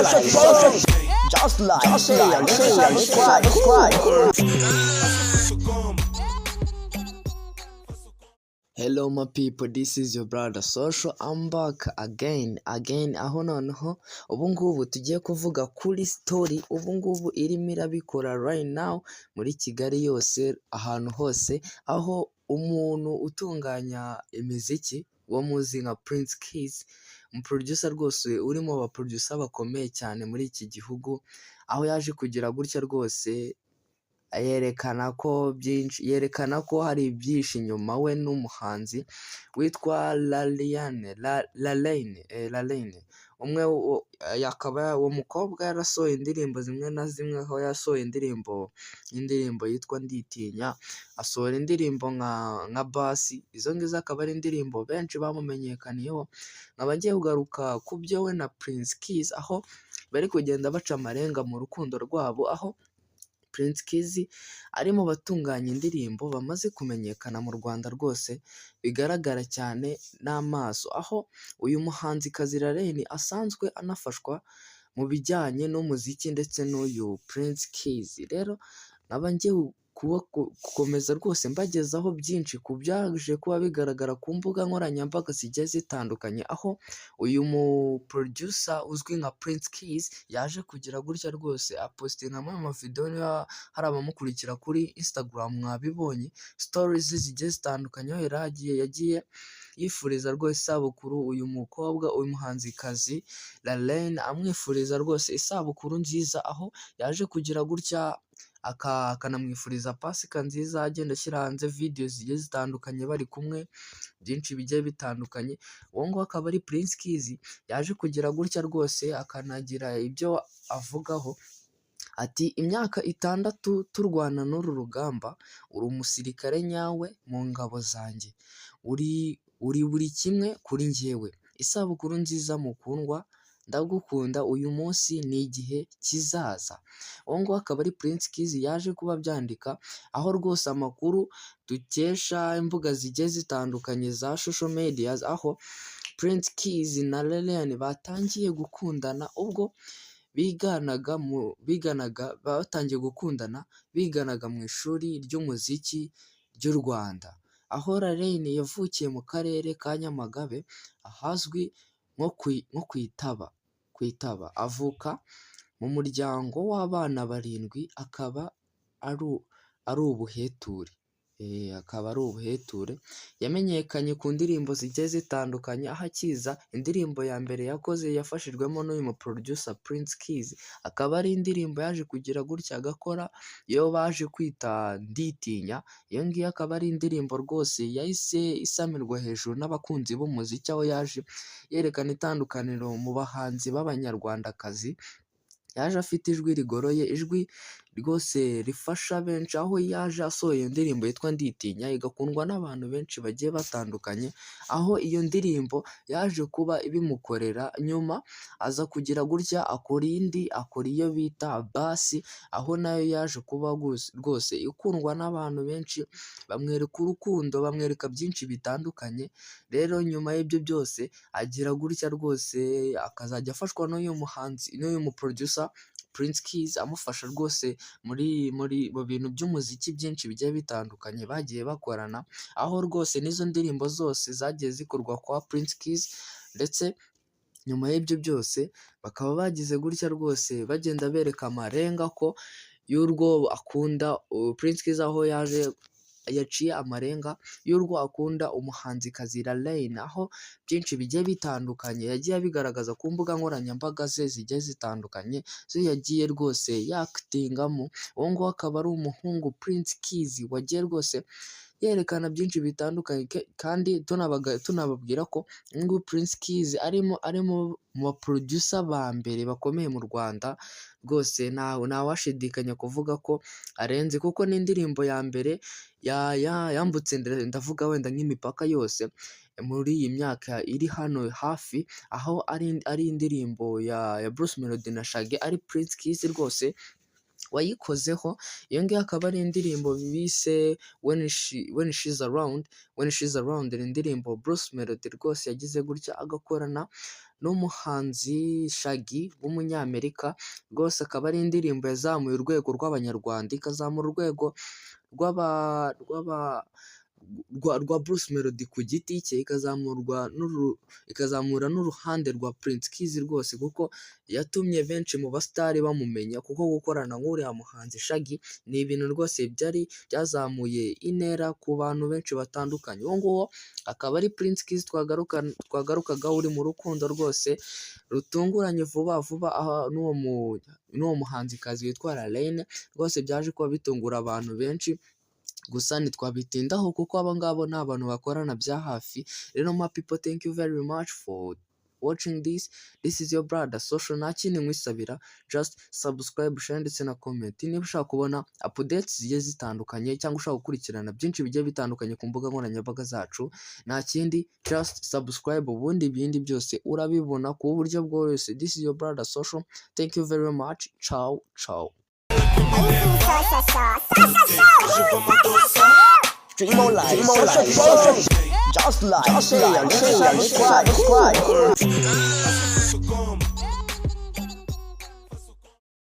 Social. Just like, share, share, subscribe. Hello my people, this is your brother Social. I'm back again, again. Aho noneho ubu ngubu tugiye kuvuga kuri story ubu ngubu irimo irabikora right now muri Kigali yose, ahantu hose, aho umuntu utunganya imiziki wo muzi nka Prince Kiiiz, umuproducer rwose urimo aba producer bakomeye cyane muri iki gihugu, aho yaje kugira gutya rwose yerekana ko byinshi, yerekana ko hari ibyinshi inyuma we n'umuhanzi witwa Laliane Lalaine, Lalaine umwe akaba uwo mukobwa yarasohoye indirimbo zimwe na zimwe, aho yasohoye indirimbo yitwa Nditinya, asohora indirimbo nka Basi. Izo ngizo akaba ari indirimbo benshi bamumenyekaniyeho. Nkaba ngiye kugaruka ku byo we na Prince Kiiiz, aho bari kugenda baca amarenga mu rukundo rwabo, aho Prince Kiiiz ari mu batunganya indirimbo bamaze kumenyekana mu Rwanda rwose bigaragara cyane n'amaso, aho uyu muhanzikazi Lalaine asanzwe anafashwa mu bijyanye n'umuziki ndetse n'uyu Prince Kiiiz. Rero nkaba ngiye gukomeza rwose mbagezaho byinshi ku byaje kuba bigaragara ku mbuga nkoranyambaga zigiye zitandukanye, aho uyu mu producer uzwi nka Prince Kiiiz yaje kugira gutya rwose apostinga amwe mu mavideo. Niba hari abamukurikira kuri Instagram mwabibonye stories zigiye zitandukanye, aho yari yagiye yifuriza rwose isabukuru uyu mukobwa, uyu muhanzikazi Lalaine, amwifuriza rwose isabukuru nziza, aho yaje kugira gutya akanamwifuriza Pasika nziza, agenda ashyira hanze video zigiye zitandukanye bari kumwe, byinshi bigiye bitandukanye. Uwo nguwo akaba ari Prince Kiiiz, yaje kugira gutya rwose akanagira ibyo avugaho ati: "Imyaka 6 turwana n'uru rugamba, uri umusirikare nyawe mu ngabo zanjye, uri buri kimwe kuri njyewe, isabukuru nziza mukundwa, ndagukunda uyu munsi n'igihe kizaza." Uwo nguwo akaba ari Prince Kiiiz yaje kuba abyandika, aho rwose amakuru dukesha imbuga zigiye zitandukanye za social media, aho Prince Kiiiz na Liliane batangiye gukundana ubwo biganaga mu biganaga batangiye gukundana biganaga mu ishuri ry'umuziki ry'u Rwanda, aho Lalaine yavukiye mu karere ka Nyamagabe ahazwi nko ku Itaba, avuka mu muryango w'abana barindwi, akaba ari ubuheture. Yamenyekanye ku ndirimbo zigiye zitandukanye, aho akiza indirimbo ya mbere yakoze yafashijwemo n'uyu mu producer Prince Kiiiz, akaba ari indirimbo yaje kugira gutya agakora iyo baje kwita Nditinya. Iyo ngiyo akaba ari indirimbo rwose yahise isamirwa hejuru n'abakunzi b'umuziki, aho yaje yerekana itandukaniro mu bahanzi b'abanyarwandakazi. Yaje afite ijwi rigoroye, ijwi rwose rifasha benshi, aho yaje asohoye iyo ndirimbo yitwa Nditinya igakundwa n'abantu benshi bagiye batandukanye, aho iyo ndirimbo yaje kuba ibimukorera. Nyuma aza kugira gutya akora indi, akora iyo bita Basi, aho nayo yaje kuba rwose ikundwa n'abantu benshi, bamwereka urukundo, bamwereka byinshi bitandukanye. Rero nyuma y'ibyo byose agira gutya rwose akazajya afashwa n'uyu muhanzi, n'uyu mu producer Prince Kiiiz, amufasha rwose muri mu bintu by'umuziki byinshi bigiye bitandukanye bagiye bakorana, aho rwose n'izo ndirimbo zose zagiye zikorwa kwa Prince Kiiiz. Ndetse nyuma y'ibyo byose bakaba bagize gutya rwose bagenda bereka amarenga ko y'urwo akunda Prince Kiiiz, aho yaje yaciye amarenga y'urwo akunda umuhanzikazi Lalaine, aho byinshi bigiye bitandukanye yagiye abigaragaza ku mbuga nkoranyambaga ze zigiye zitandukanye zo yagiye rwose yakitingamo. Uwo nguwo akaba ari umuhungu Prince Kiiiz wagiye rwose yerekana byinshi bitandukanye, kandi tunababwira ko uyu nguyu Prince Kiiiz arimo mu ba producer ba mbere bakomeye mu Rwanda rwose, ntawashidikanya kuvuga ko arenze, kuko n'indirimbo ya mbere yambutse, ndavuga wenda nk'imipaka yose muri iyi myaka iri hano hafi, aho ari indirimbo ya Bruce Melodie na Shaggy, ari Prince Kiiiz rwose wayikozeho. Iyo ngiyo akaba ari indirimbo bise When She's Around. When She's Around ni indirimbo Bruce Melodie rwose yagize gutya agakorana n'umuhanzi Shaggy w'umunyamerika. Rwose akaba ari indirimbo yazamuye urwego rw'Abanyarwanda, ikazamura urwego rwa Bruce Melody ku giti cye, ikazamura n'uruhande rwa Prince Kiiiz rwose, kuko yatumye benshi mu basitari bamumenya, kuko gukorana nk'uriya muhanzi Shaggy ni ibintu rwose byari byazamuye intera ku bantu benshi batandukanye. Uwo nguwo akaba ari Prince Kiiiz twagarukagaho, uri mu rukundo rwose rutunguranye vuba vuba aha n'uwo muhanzikazi witwa Lalaine. Rwose byaje kuba bitungura abantu benshi, gusa ntitwabitindaho kuko abo ngabo ni abantu bakorana bya hafi. Rero my people, thank you very much for watching this. This is your brother Social. Nta kindi nkwisabira, just subscribe, share ndetse na comment niba ushaka kubona updates zigiye zitandukanye cyangwa ushaka gukurikirana byinshi bigiye bitandukanye ku mbuga nkoranyambaga zacu. Nta kindi, just subscribe, ubundi ibindi byose urabibona ku buryo bworoshye. This is your brother Social. Thank you very much. Ciao ciao. Stream online, stream online, social. Just like, share, share, subscribe. Goma.